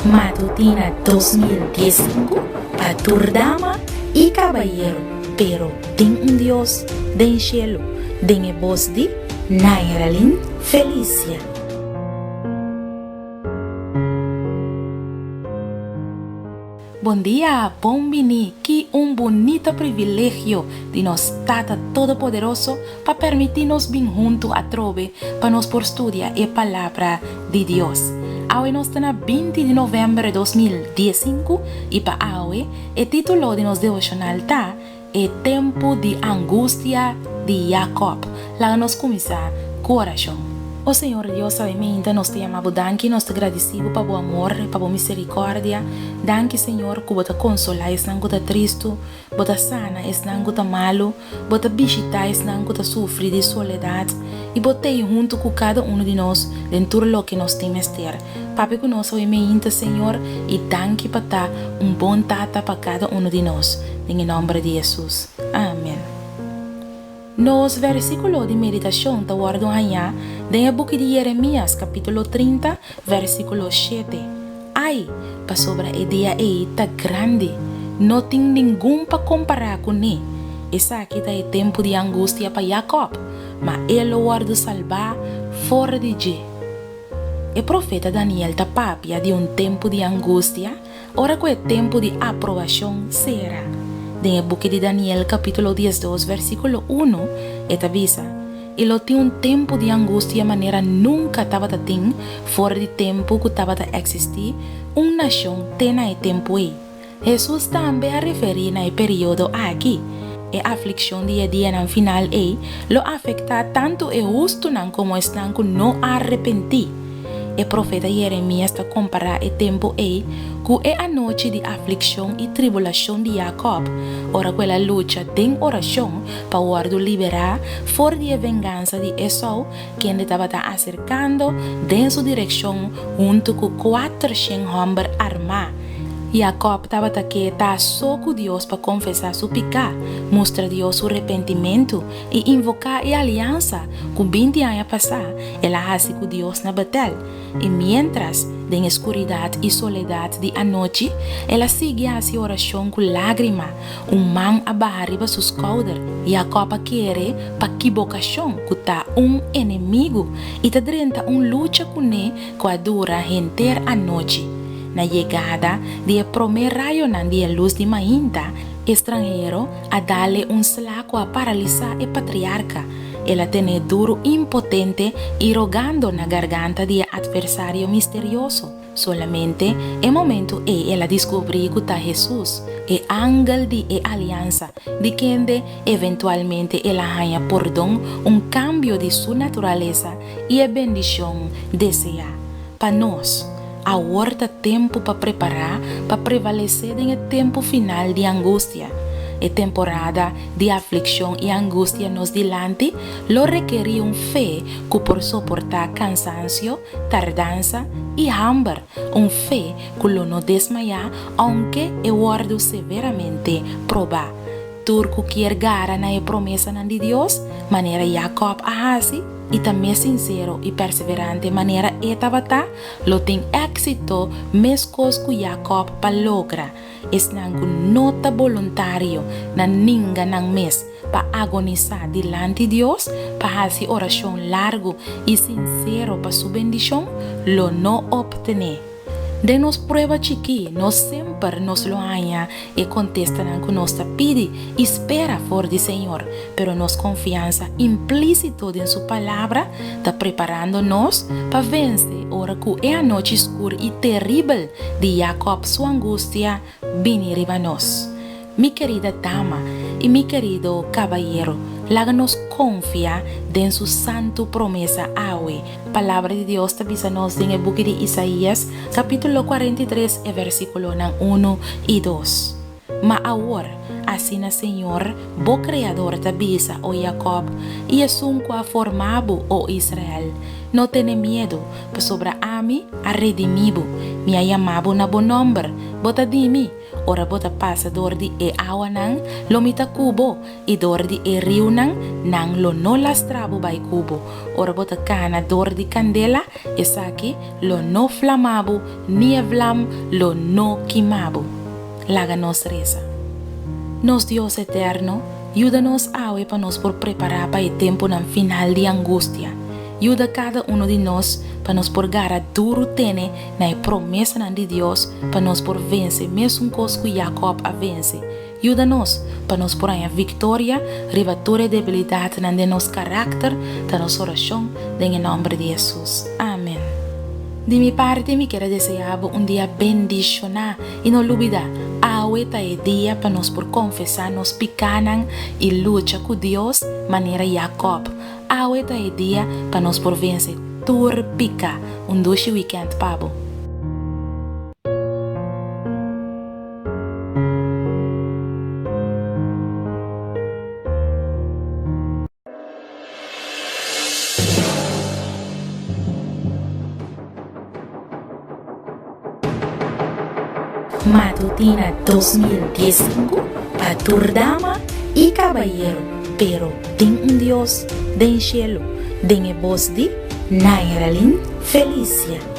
Matutina 2015 pa tur dama i kabayero, pero tin un Dios den shelu, den e bos di Nairalyn Felicia. Bon dia, bon bini, ki un bunita privilegio di nos Tata Todopoderoso pa permití nos bin huntu atrobe pa nos por studia e Palabra di Dios. Awe nos ta na 20 di novèmber 2015 i pa awe e título di nos devoshonal ta E tempu di angustia di Jakòb. Laga nos kuminsá ku orashon. O Señor Dios, awe meinta nos ta yama Bo danki, nos ta gradisí Bo pa Bo amor, pa Bo miserikòrdia. Danki, Señor, ku Bo ta konsolá esnan ku ta tristu, Bo ta sana esnan ku ta malu, Bo ta bishitá esnan ku ta sufri di soledat, i Bo t'ei huntu ku kada unu di nos den tur loke nos tin mester. Papia ku nos awe meinta, Señor, i danki pa ta un bon Tata pa kada unu di nos. Den e nòmber di Hesus. Amen. Nos versíkulo di meditashon ta wòrdu hañá den e buki di Yeremías kapítulo 30, versíkulo 7. Ai, pasobra e dia ei ta grandi, no tin ningun pa kompará kuné. Esaki ta e tempu di angustia pa Jakòb, ma e lo wòrdu salbá for di dje. E profeta Daniel ta papia di un tempu di angustia ora ku e tempu di aprobashon sera. Den e buki di Daniel kapítulo 12 versíkulo 1 e ta bisa, I lo tin un tempu di angustia manera nunka tabata tin for di tempu ku tabata eksistí un nashon te na e tempu ei. Hesus tambe a referí na e periodo aki. E aflikshon di e dianan final ei lo afektá tantu e hustunan komo esnan ku no a arepentí. E profeta Yeremías ta kompará e tempu ei ku e anochi di aflikshon i tribulashon di Yakòb, ora ku el a lucha den orashon pa wòrdu liberá for di e vengansa di Esou, kende tabata aserkando den su direkshon huntu ku 400 hòmber armá. Yakòb tabata ke ta so ku Dios pa konfesá su piká, mustra Dios su repentimentu i invoká e aliansa ku 20 aña pasá el a hasi ku Dios na Betel. I miéntras, den e skuridat i soledat di anochi, el a sigui hasi orashon ku lágrima, un man a baha riba su skouder. Yakòb a kere pa kibokashon ku ta un enemigu i ta drenta un lucha kuné ku a dura henter anochi. Na yegada di e promé rayonan di e lus di mainta, e stranhero a dal-e un sla ku a paralisá e patriarka. El a ten'é duru impotente i rogando na garganta di e atversario misterioso. Solamente e momentu ei el a diskubrí ku ta Hesus, e angel di e aliansa, di kende eventualmente el a haña pordon, un kambio di su naturalesa i e bendishon deseá. Pa nos, awor ta tempu pa prepará pa prevalesé den e tempu final di angustia. E temporada di aflikshon i angustia nos dilanti lo rekerí un fe ku por soportá kansansio, tardansa i hamber, un fe ku lo no desmayá ounke e wòrdu severamente probá. Tur ku kier gara na e promesanan di Dios, manera Jakòb a hasi, i ta mes sinsero i perseverante manera e tabata, lo tin éksito meskos ku Jakòb pa logra. Esnan ku no ta boluntario na ninga nan mes pa agonisá dilanti Dios pa hasi orashon largu i sinsero pa su bendishon, lo no optené. Den nos prueba chikí, no semper nos lo haña e kontestanan ku nos ta pidi i spera for di Señor, pero nos konfiansa implísito den Su Palabra ta preparando nos pa vense ora ku e anochi skur i teribel di Jakòb su angustia bini riba nos. Mi kerida dama i mi kerido kabayero, laga nos konfia den Su santu promesa awe. Palabra di Dios ta bisa nos den e buki di Isaías, kapítulo 43, e versíkulonan 1 i 2. Ma awor, Asina Señor, bo Kreador, ta bisa, o Jakòb, i esun ku a forma bo, o Israel, No tene miedu, pasobra ami a redimí bo, mi a yama bo na bo nòmber, bo ta di mi. Ora bo ta pasa dor di e awanan, lo mi ta ku bo, i dor di e riunan, nan lo no lastra bo bai ku bo. Ora bo ta kana dor di kandela, esaki lo no flama bo, ni e vlam lo no kima bo. Laga nos resa. Nos Dios eterno, yuda nos awe pa nos por prepará pa e tempunan final di angustia. Yuda kada uno di nos pa nos por gara duru tene na e promesanan di Dios pa nos por vense mesun kos ku Jakòb a vense. Yuda nos pa nos por haña viktoria riba tur e debilidatnan den nos karakter, ta nos orashon den e nòmber di Hesus. Amen. Di mi parti mi kier a deseá bo un dia bendishoná i no lubidá, awe ta e dia pa nos por konfesá nos pikánan i lucha ku Dios manera Jakòb. Awe ta e dia pa nos por vense tur piká. Un dushi wikènt pa bo. Matutina 2015 pa tur dama y cabayero, pero tin un Dios den cielo, den e bos di Nairalyn Felicia.